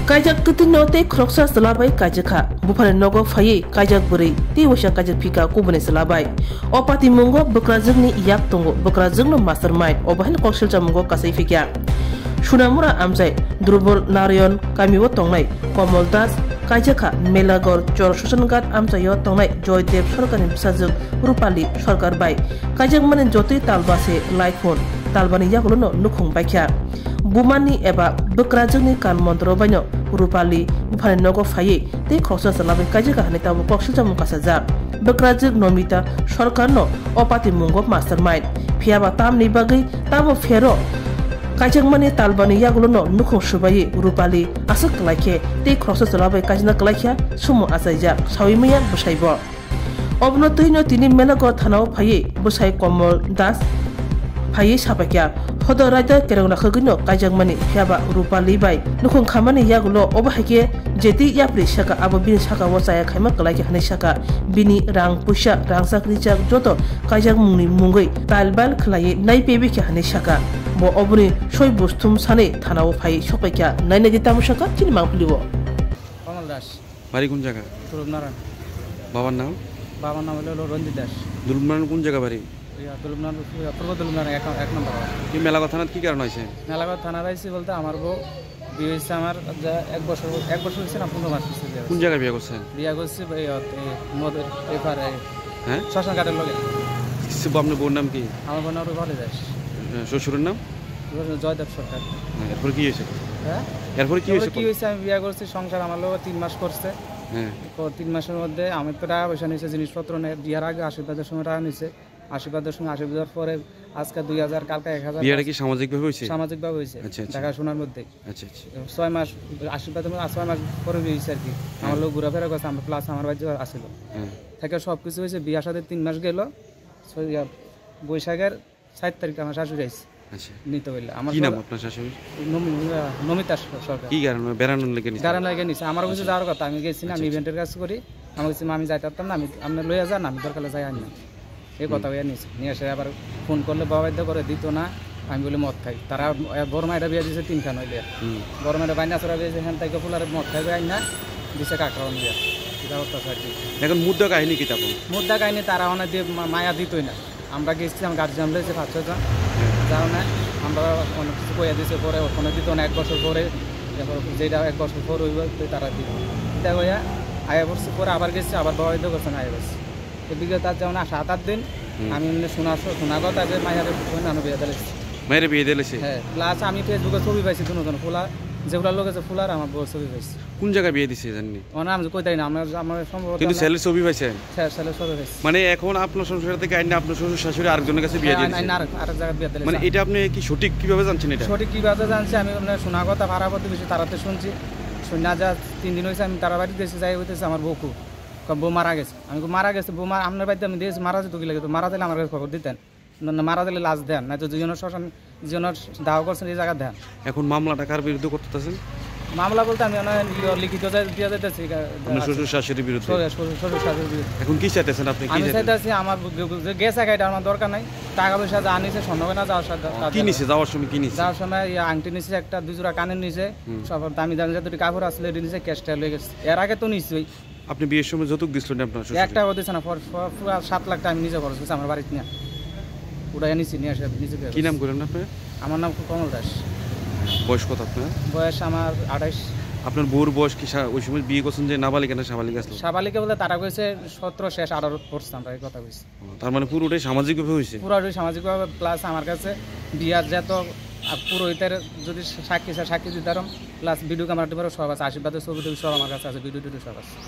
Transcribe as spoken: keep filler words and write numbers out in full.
Kaijak kwtwino tei khoroksa chwla bai kaijak kha. Buphani nogo phaiwi kaijak bwrwi tei waisa kaijak phika kubuni chwla bai. O patimungo bwkrajwkni yak tongo, bwkrajwkno mastermind, obo haino kok silchamungo kasai phikya. Sunamura amchai Durbal Narayan kamio tongnai Komol Das, kaijak kha Melagor Chor Sosanghat amchaio tongnai Joydev Sarkarni bwsajwk Rupali Sarkar bai. Kaijakmani jotoi talba se laikhun, talbani yagulono nukhung baikha. Bumani eba bwkrajwkni kan montro baino Rupali buphani nogo phaiwi tei khoroksa chwla bai kaijak kha hwnwi tabuk kok silchamung kasajak. Bwkrajwk Nomita Sarkarno o patimungo mastermind. Phiyaba tamni bagwi tamo phero kaijakmani talbani yagulono nukhung swbaiwi Rupali aswk kwlai khe tei khoroksa chwla bai kaijakna kwlai khe sumung achaijak saui manya bwsaibo. Obono twino tini Melagor thanao phaiwi bwsai Komol Das phaiwi sapaikha. Hodo raida kerongna khwgwino kaijakmani phiyaba Rupali bai nukhung khamani yagulo obo hai khe jeti yapri saka abo bini sakao chaya khaima kwlai khe hwnwi saka. Bini rang puisa, rangchak richak joto kaijakmungni mungwi tail bail khwlaiwi nai pebikha hwnwi saka. Bo oboni soi busthum sanwi thanao phaiwi sokpaikha. Nainagwi tamo saka chini mangpilio. Komol Das. বাড়ি কোন জায়গা? দুলুপনারায়ণ। বাবার নাম? বাবার নাম হলো, হলো রঞ্জিত দাস। দুলুপনারায়ণ কোন জায়গা বাড়ি? ইয়া, দুলুপনারায়ণ, ইয়া, পূর্ব দুলুপনারায়ণ এক, এক নম্বর ওয়ার্ড। এই মেলাগড় থানাত কি কারণে আইছেন? মেলাগড় থানাত আইছি বলতে আমার বউ বিয়ে হয়েছে আমার যা এক বছর, এক বছর হয়েছে না, পনেরো মাস হয়েছে বিয়ে কোন হয়েছে। জায়গায় বিয়ে করছেন? বিয়ে করছি এই, এই নদীর এপারে, হ্যাঁ? শ্মশান ঘাটের লগে। কিছু আপনার বউর নাম কি? আমার বউর নাম রূপালী দাস। হ্যাঁ, শ্বশুরের নাম? জয়দেব সরকার। হ্যাঁ, এরপরে কি হয়েছে? হ্যাঁ? এরপরে কি এরপরে হয়েছে? কি হয়েছে? আমি বিয়ে করছি, সংসার আমার লোক তিন মাস করছে। হ্যাঁ। তো তিন মাসের মধ্যে আমি তো টাকা পয়সা নিছে, জিনিসপত্র নেই, বিয়ার আগে আশীর্বাদের সময় টাকা নিছে, আশীর্বাদের সময়, আশীর্বাদের পরে আজকে দুই হাজার, কালকে এক হাজার। বিয়েটা কি সামাজিকভাবে হয়েছে? সামাজিকভাবে হয়েছে, আচ্ছা, আচ্ছা। দেখাশোনার মধ্যে। আচ্ছা, আচ্ছা। ছয় মাস আশীর্বাদের মধ্যে, আর ছয় মাস পরে বিয়ে হয়েছে আর কি। হ্যাঁ। আমার লোক ঘোরাফেরা করছে, আমরা প্লাস আমার বাড়িতে আসছিল। হ্যাঁ। থেকে সব কিছু হয়েছে, বিয়ার সাথে তিন মাস গেল, ছয়, ইয়া, বৈশাখের সাত তারিখ আমার শাশুড়ি আইছে। আচ্ছা। নিতে হইলে আমার কি নাম সব আপনার শাশুড়ির? নমি-, আহ, নমিতা স-, সরকার। কি কারণে বেড়ানোর লেগে নিছে? বেড়ানোর লেগে নিছে। আমার কাছে আচ্ছা। যাওয়ার কথা, আমি গেছি না, আচ্ছা, আমি আচ্ছা। ইভেন্টের কাজ করি। আমি গেছি, "মা, আমি যাইতে পারতাম না, আমি, আপনি লইয়া যান, আমি দরকার হলে যাই আনি।" এই হুম। কথা হইয়া নিছে। নিয়ে এসে আবার ফোন করলে বাবা বাধ্য করে দিত না, আমি বলি, "মদ খাই।" তারা, এ, বড় মায়েরা বিয়ে দিছে তিনখান হইলে। হুম। বড় মায়েরা বাইনা চড়া বিয়ে দিছে, হ্যান তাইকে ফুলারে মদ খাইবে আইন না, দিছে কাকড়া বিয়ে। এটা করতেছে আর কি। এখন মুদ্রা কাহিনী কি তখন? মুদ্রা কাহিনী তারা অনেক দিয়ে মা-, মায়া দিতই না। আমরা গেছি, আমার গার্জিয়ান রয়েছে পাঁচ ছয় জন। যার কারণে আমরা অনেক কিছু কইয়া দিছে, পরে ওখানে দিত না, এক বছর পরে, এরপর যেটা এক বছর পর হইব, তো তারা দিত। এটা কইয়া আয়া পড়ছে, পরে আবার গেছি, আবার বাবা বাধ্য করছে না, আয়া পড়ছে। তো বিগত আজ যেমন সাত আট দিন, হুম। আমি এমনি শোনা, শোনা কথা যে মায়ের ফোন আনো বিয়ে দিলে। মায়ের বিয়ে দিলেছে? হ্যাঁ, প্লাস আমি ফেসবুকে ছবি পাইছি দুজন, ফুলা, যেগুলোর লোক আছে ফুলার আমার বউর ছবি পাইছি। কোন জায়গায় বিয়ে দিছে জাননি? মানে আমি কই তাই না, আমরা, আমরা সম্ভবত কিন্তু আমরা ছেলের ছবি পাইছেন? ছে-, ছেলের ছবি পাইছি। মানে এখন আপনার সংসার থেকে আইনা আপনার শ্বশুর শাশুড়ি আরেকজনের কাছে বিয়ে হ্যাঁ, দিয়ে আইন, দিছে? আইন আর, আরেক জায়গায় বিয়ে দিলে মানে স্যার। এটা আপনি কি সঠিক কিভাবে জানছেন এটা? সঠিক কিভাবে জানছি আমি, মানে শোনা কথা পাড়া প্রতিবেশী তারাতে শুনছি। শুনে যা তিন দিন হয়েছে আমি তারা বাড়িতে গেছি, যাই হইতেছে আমার বউ খুব, বউ মারা গেছে। আমি কই, "মারা গেছে, বউ মা-, আপনার বাড়িতে আমি দিয়েছি, মারা যেত কি লাগে? তো মারা গেলে আমার কাছে খবর দিতেন।" না, না, মারা গেলে লাশ দেন, নাই তো দুজনের শ্মশান, দুজনের দাহ করছেন এই জায়গা দেন। এখন মামলাটা কার বিরুদ্ধে করতেছেন? মামলা বলতে আমি ওনার ইয়ে লিখিত যা-, দিয়ে যাইতেছি, গা-, আপনার আছে। শ্বশুর শাশুড়ির বিরুদ্ধে? শ্বশুর, শ্বশুর, শ্বশুর শাশুড়ির বিরুদ্ধে। এখন কি চাইতেছেন আপনি? কি আমি চাইতেছেন? চাইতেছি আমার গ-, গ-, যে গেছে গাড়িটা আমার দরকার নাই, টাকা পয়সা যা আনিছে স্বর্ণ গয়না যা আছে, তা কি দিলাম। নিছে? যাওয়ার সময় কি নিছে? যাওয়ার সময় ইয়ে আংটি নিছে একটা, দুই জোড়া কানের নিছে, হুম। সব দামি দামি যত কাপড় আসলে এটা নিছে, ক্যাশটা লয়ে গেছে। এর আগে তো নিছেই। আপনি বিয়ের সময় যৌতুক দিছিলেন আপনার শ্বশুরে? এক টাকাও দিছে না, ফর-, ফর-, পুরা সাত লাখ টাকা আমি নিজে খরচ করছি আমার বাড়িতে নিয়ে। উঠাই নিছি, নিয়ে আসে নিজে বিয়ে কি নাম করছি। করেন আপনার? আমার নাম কমল দাস। বয়স কত আপনার? বয়স আমার আঠাইশ। আপনার বউর বয়স কি সা-, ওই সময় বিয়ে করছেন যে নাবালিকা না সাবালিকা আসলো? সাবালিকা বলতে তারা কইছে সতেরো শেষ, আঠারো পড়ছে, আমরা এই কথা কইছি। ও, তার মানে পুরোটাই সামাজিকভাবে হয়েছে? পুরোটাই সামাজিকভাবে, প্লাস আমার কাছে বিয়ার যত, আ, পুরোহিতের যদি সাক্ষী, সাক্ষী দিতে পারো, প্লাস ভিডিও ক্যামেরা টিমেরও সব আছে, আশীর্বাদের ছবি টবি সব আমার কাছে আছে, ভিডিও টিডিও সব আছে।